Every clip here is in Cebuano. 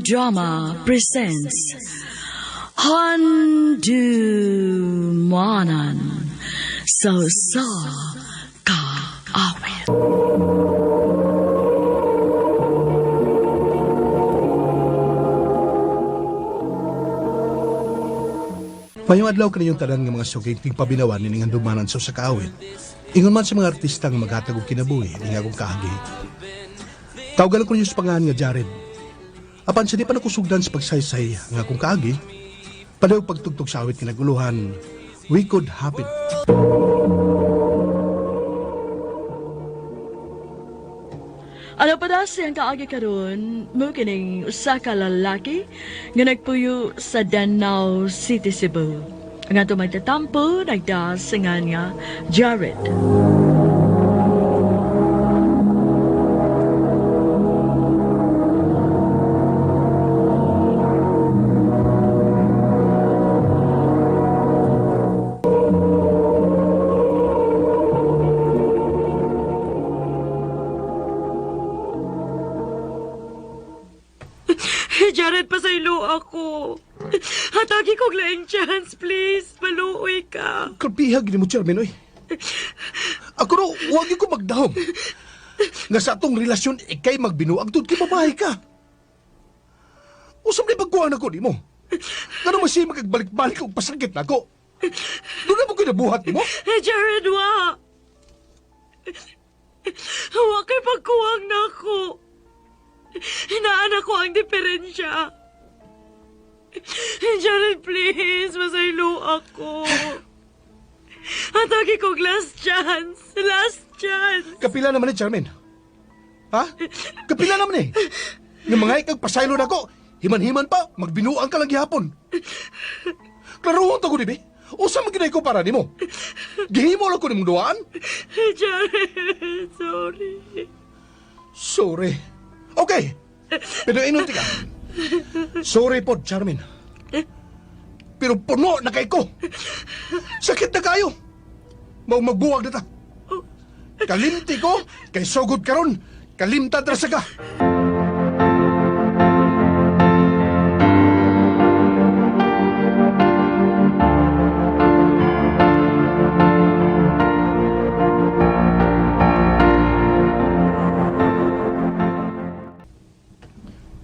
Drama presents Handumanan sa Usa Ka Awit. Mayong adlaw kaninyong tanan nga mga suging tingpabinawan nining handumanan sa usa ka awit. Ingon man sa mga artista nga maghatag og kinabuhi ning akong kaagi. Tawgan ko ninyo sa pangalan nga Jared. Apan sa di pa nakusugdan sa pagsaysay nga akong kaagi, padayon pagtugtog sa awit nga naguluhan, We Could Happen. Ano pa daw siyang kaagi karon mo kining usa ka lalaki nga nagpuyo sa Danao City, Cebu. Ang ato magtatampo nagdasingan nga Jared. Jared, pasaylo ako. Hatagi kog laing chance, please. Maluoy ka. Kalpihag ni mo, Chairman, oy. Ako ro, huwag ko magdahom. Nga sa atong relasyon, ikay magbinuag tud kay babae ka. Usap ni pagkuhan ako ni mo. Ngano man siya magagbalik-balik og pasakit nako. Doon na mo kinabuhat ni mo? Jared, wa. Wa kay pagkuwang na ako. Hinaan ako ang diferensya. Jared, please, masaylo ako. Hatagi kog last chance. Last chance. Kapila naman ni Chairman. Ha? Kapila naman eh. Nga mga ikag pasaylo na ko, himan-himan pa, magbinuang ka lang gihapon. Klarohon to ko, di ba? Usa man ginay ko para nimo. Gihimo lang ko nimong duwaan. Jared, sorry. Sorry. Okay. Pero inunti ka. Sorry po, Charmin. Pero puno na kay ko. Sakit na kayo. Mao magbuwag na ta. Kalimti ko, kay sugod karon. Kalimtad ra sa ka.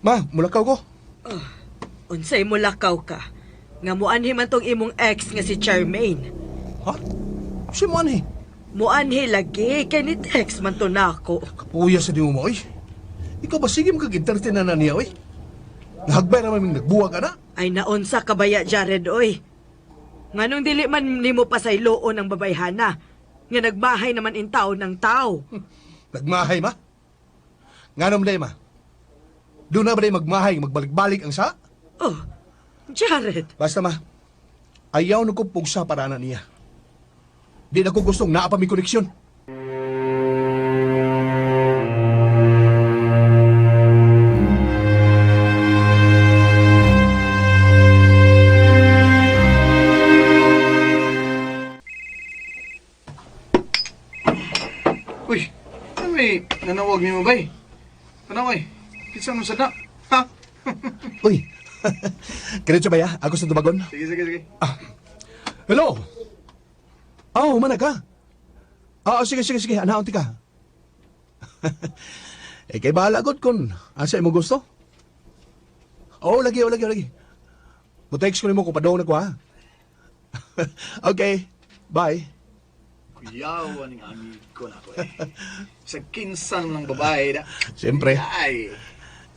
Ma, mulakaw ko. Unsay mo lakaw ka? Nga muanhi man tong imong ex nga si Charmaine. Ha? Si mo ani? Muanhi lagi kay ni text man to nako. Kapuya sa di mo, oy. Ikaw ba sige makag-entertain na na niya, oy? Nahagbay naman ming nagbuwag, ana. Ay naunsa ka baya Jared oy. Nganong dili man nimo pasayloon ang babayhana nga nagmahay naman in taon ng tao. Nagmahay, ma? Nganom day, ma? Doon na ba day magmahay, magbalik-balik ang sa? Oh, Jared, Basta, ma. Ayaw na ko pugsa para na niya. Di na ko gustong naa pa mi koneksyon. Uy, ano may nanawag ni mo bay? Tanaway, kinsa man sad na? Ha? Uy, Diretso ba ya? Ako sa tubagon. Sige, sige, sige. Hello? Ah, oh, humana ka. Ah, oh, sige, sige, sige. Anaon ti ka. Eh, kay bahala gud kun asa imong gusto. Oo, lagi, oh, lagi, oh, lagi. Mo-text ko nimo kung padung na ko, ha? Okay, bye. Kuyaw aning amigo na ko eh. Sa kinsan lang babae na. Siyempre, Ay,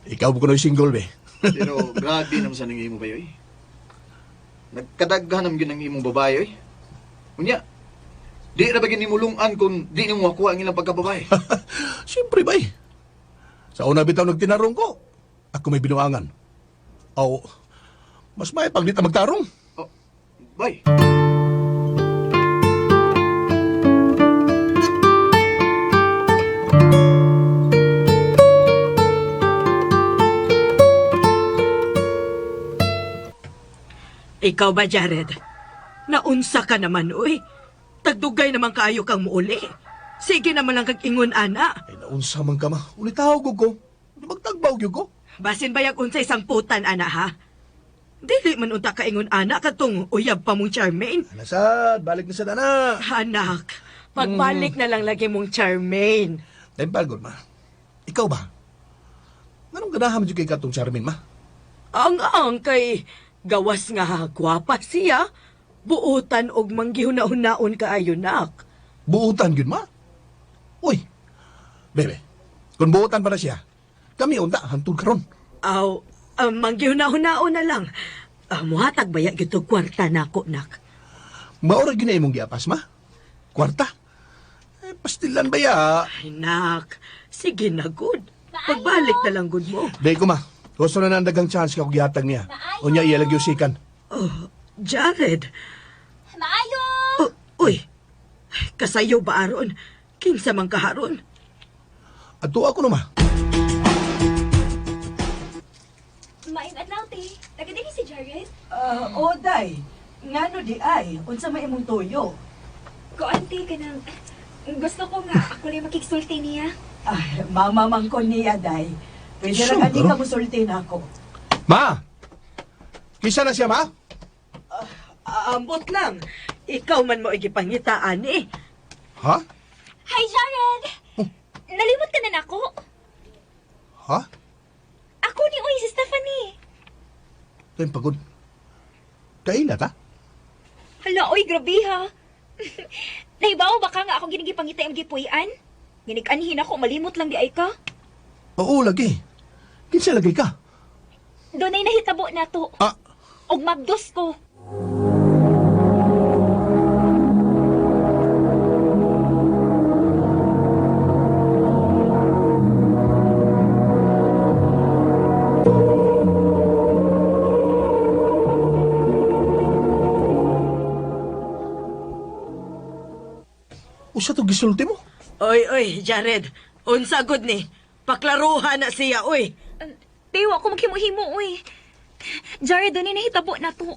ikaw ko kuno'y single, be. pero grabe naman sa nang imo bayo eh. Nagkadaghan naman gyud ang imong babae eh. Unya, di ra ba gyud nimo lungan kung di nimo makuha ang ilang pagkababae? Siyempre, bay. Sa una bitaw nagtinarong ko, ako may binuangan. Aw, mas may pag di ta magtarong. Oh, bay. Ikaw ba Jared? Naunsa ka naman oy. Tagdugay naman kaayo kang muuli. Sige naman lang kag ingon ana. Ay, naunsa man ka ma. Ulitaw ko ko. Magtagbaw gyud ko. Basin bayag unsay sangputan, ana, ha? Dili man unta kaingon ana katong uyab pa mong Charmaine. Nasad, balik na sa dana. Anak, pagbalik na lang lagi mong Charmaine. Dahil pagod, ma. Ikaw ba? Nganong ganahan mo kay katong Charmin, ma? Ang kay gawas nga gwapa siya. Buutan og manggihuna-hunaon kaayo nak. Buutan yun, ma? Uy, bebe, kung buutan para siya, kami unta, hantod karon. Aw, manggihuna-hunaon na lang. Muhatag baya gyud og kwarta nako nak. Maura gyud na imong giapas, ma? Kwarta? Eh, pastilan ba ya? Ay nak, sige na good. Pagbalik na lang gud mo. Di ko, ma. Gusto na nang dagang chance ka kung gihatag niya. Unya, iya lagi usikan. Oh, Jared. Maayo! Oh, uy, kasayo ba aron? Kinsa man kaharon? At tuwa ko na, ma. Maayong adlaw, te. Taga dili si Jared. Oday, ngano di ay, unsa may imong tuyo? Kuan, te, kanang... Gusto ko nga, ako lang makigsulti niya. Ay, mama man ko niya, day. Pwede Sure, ra gani pero- ka musulti nako. Ma! Kisa na siya, ma? Ambot lang. Ikaw man mo igipangitaan eh. Ha? Hi, Jared! Nalimot ka na nako. Ha? Ako ni Uy, si Stephanie. Ito yung pagod. Kaila ta? Hala, oy, grabe ha. Nahibaw ba ka nga akong ginigipangita yung gipuy-an? Ginig-anhin ako, malimot lang di ay ka. Oo, lagi. Kinsa lagi ka? Doon ay nahitabo na to. Ah, Og mabdos ko. usa to gisulti mo? Oy, oy, Jared. Unsa gud ni? Paklaruhan na siya, oy. Te, wa ko maghimo-himo, uy. Jared, doon ay nahitabo na to.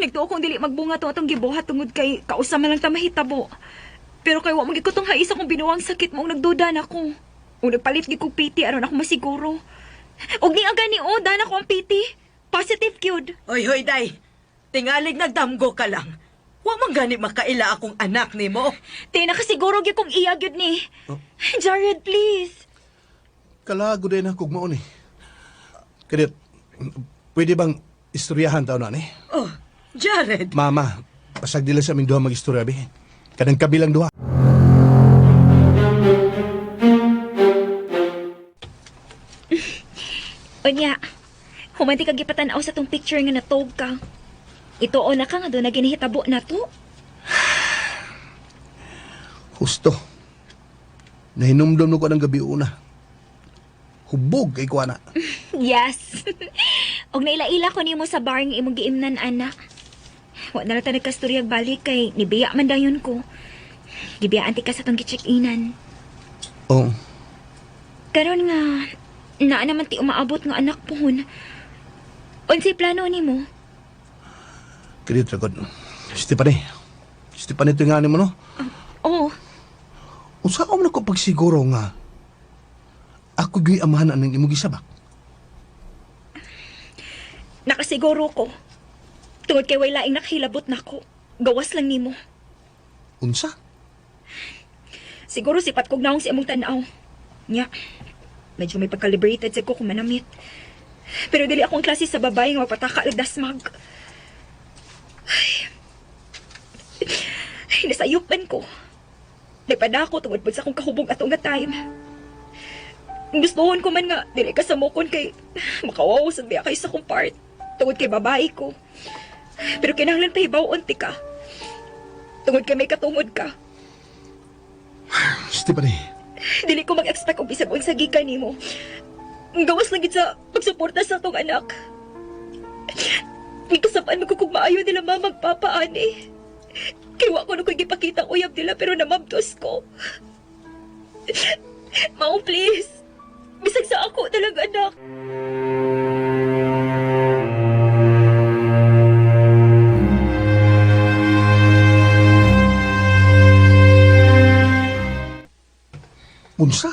Nagtuo kong dili magbunga to atong gibuhat tungod kay kausa man lang ta mahitabo. Pero kay wa man gid ko tong hais akong binuang sakit mo nagduda na ko. Ug nagpalit gid kog PT aron ako masiguro. Ug ni ang gani o, dana ko ang PT. Positive gyud. Oy, hoy, day. Tingalig nagdamgo ka lang. Wa man gani makaila akong anak nimo. Te, nakasiguro gyud kong iya gyud ni. Jared, please. Kalago din ako maon eh. Kadit, pwede bang istoryahan tao na ni? Oh, Jared. Mama, pasag dila sa aming duha mag-istorya, be. Kanang kabilang duha. Unya, human di ka gipatan-aw sa tong picture nga natog ka. Ituon na ka nga doon na ginihitabo na to. Husto. Nahinumdum ko ng gabi una. Hubog kay kuana. Yes. Og naila-ila ko nimo sa bar nga imong giimnan ana. Wa na lang ta nagkastoryag balik kay nibiya man dayon ko. Gibiyaan ti ka sa tong gicheck-inan. Oo. Karon nga naa naman ti umaabot nga anak pohon. Unsay plano nimo? Kadit, ragod. Stephanie. Stephanie, ito nga mo, no? Oh, Unsa man ako pagsiguro nga ako gyud amahan anang imong gisabak. nakasiguro ko. Tungod kay way laing nakahilabot nako. Gawas lang nimo. Unsa? Siguro sipat kog naong sa imong tan-aw. Nya. Medyo may pagka-liberated sa ko kung manamit. Pero dili akong klase sa babae nga magpataka lagdasmag. Ay. Ay, nasayupan ko. Nagpadako tungod pud sa akong kahubog ato nga time. Gustuhon ko man nga dili ka samokon kay makawaw sa biya kay sa akong part tungod kay babae ko. Pero kinahanglan pahibaw-on ti ka. Tungod kay may katungod ka. Stephanie, Dili ko mag-expect og bisag unsa gikan nimo. Gawas lang gid sa pagsuporta sa atong anak. Gikasapaan mo ko kung maayo nila mama magpapa ani. Kay wa ko na ko'y gipakita ang uyab nila pero namabdos ko. Mao please. Bisag sa ako talaga anak. unsa?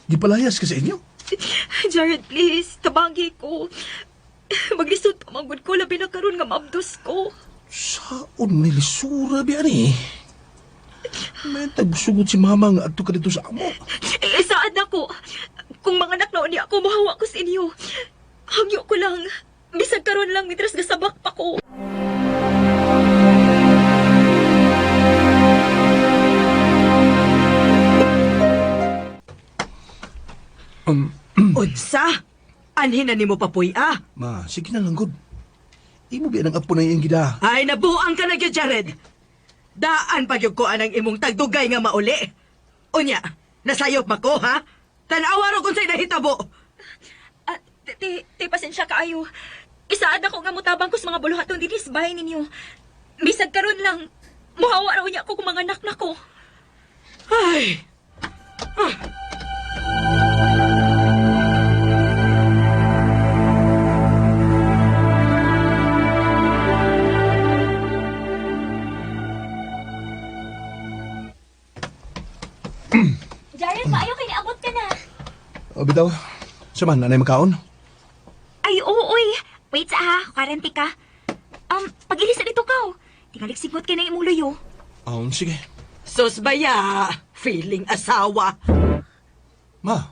Gipalayas ka sa inyo? Jared, please, tabangi ko. Maglisod pa manggod ko, labi na karon nga maabdos ko. Saon nilisura biya ni? May tagsugot si mama nga adto ka dito sa amo. Eh, saan ako? Kung mga anak na niya ako, mahawa ko sa inyo. Hangyo ko lang. Bisag karon lang, mitras gasabak pa ko. Unsa? Anhin na nimo papuy ah. Ma, sige na lang gud. Imo biya ng apo na iyang gida. Ay, nabuang ka na gyud, Jared. Daan pa gyud ko anang imong tagdugay nga mauli. Unya, nasayop ba ko, ha? Tanawa ro kung sa'y nahitabo. Ah, te, te, pasensya kaayo. Isaad ako nga mutabang ko sa mga buluhaton dinhi sa bahay ninyo. Bisag karon lang, muhawa raw niya ako kung mga anak na ko. Ay, Jared, maayo kay niabot ka na. O bitaw, saman, anay makaon? Ay, oo, oy. Wait sa ha, karanti ka. Pag-ilis na dito ka, oh. Tingalik sigot kay na imong luyo. Sige. Sus baya, feeling asawa. Ma.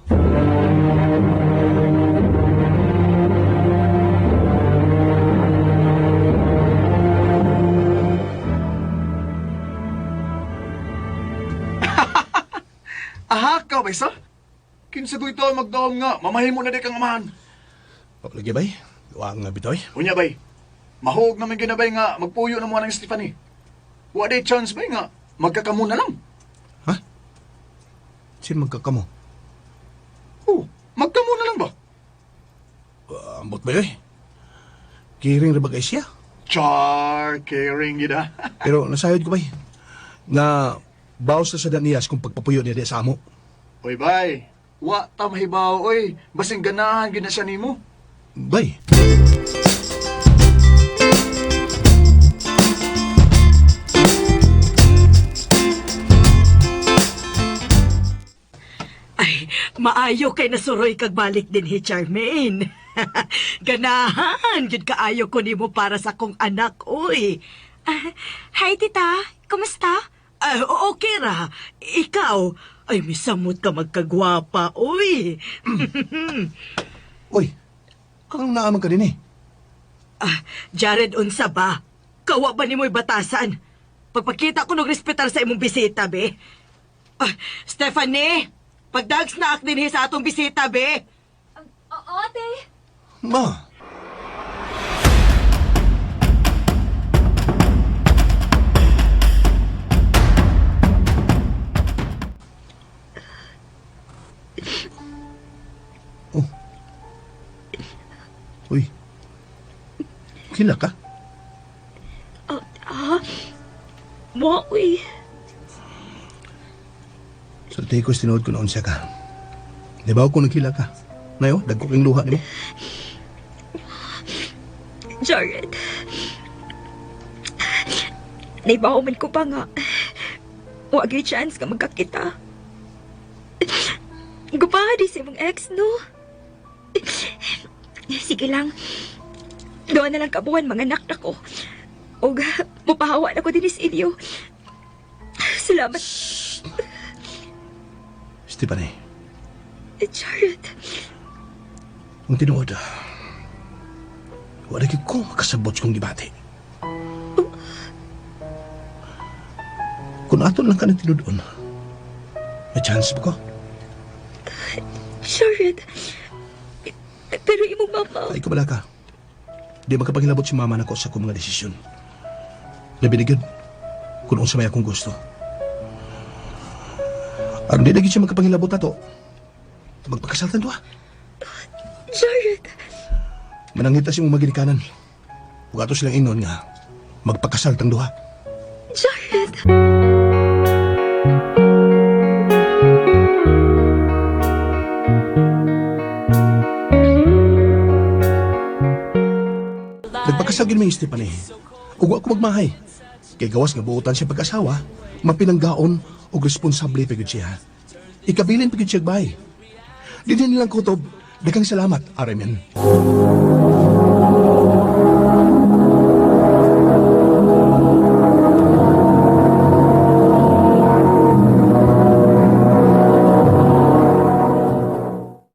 Aha, ka bay sa? Kinsa ko ito ang magdaom nga, mamahimo na di kang amahan. Lagi bay, wa nga bitoy. Unya bay, mahog naman ginabay nga magpuyo na mo ng Stephanie. Wa day chance bay nga magkakamo na lang. Ha? Sin magkakamo? Oh, magkamo na lang ba? Ambot ba yun? Kiring ra ba kay siya? Char, caring gid ah. Pero nasayod ko bay. Nga bawas na sa daniyas kung pagpapuyo niya di sa amo. Oy bay, wa ta mahibaw oy, basing ganahan gid na siya nimo. Bay. Ay, maayo kay nasuroy kag balik din hi Charmaine. Ganahan gyud kaayo ko nimo para sa akong anak, oy. Ah, hi, tita. Kumusta? Ay, okay ra. Ikaw, ay misamot ka magkagwapa, oy. Uy, anong naaman ka din eh? Ah, Jared, unsa ba? Kawa ba nimo'y batasan? Pagpakita ko ng respetar sa imong bisita, be. Ah, Stephanie, pagdags na ak dinhi sa atong bisita, be. Oo, ate. Ma. Oh. Uy. Kila ka? Ah, Mo, uy. Sa tikos tinuod ko noon siya ka. Di ba ako nagkila ka? Nayo, dagko king luha nimo. Jared. Naibaw man ko pa nga. Wag yung chance ka magkakita. Gupaha di sa imong ex, no? Sige lang. Doon na lang kabuan mga anak na ko. Og mupahawa na ko din sa inyo. Salamat, Stephanie, Jared. ang tinuod, wala gyud ko makasabot sa kong gibati. Kung ato lang ka ng tinuod, may chance ba ko? Jared. Pero imong mama. Ay, kabala ka. Di makapangilabot si mama nako sa akong mga desisyon. Labi na gyud, kung unsa may akong gusto. Aron di na gyud siya makapangilabot ato, magpakasal tan duha. Jared. Manangita si mong maginikanan. Ug ato silang ingnon nga, magpakasal tang duha. Jared. Nagpakasal gyud mi Stephanie. Ug wa ko magmahay. Kay gawas nga buotan siya pag-asawa, mapinanggaon og responsable pa gyud siya. Ikabilin pa gyud siya og bahay. Dinhi nilang kutob Daghang salamat, RMN.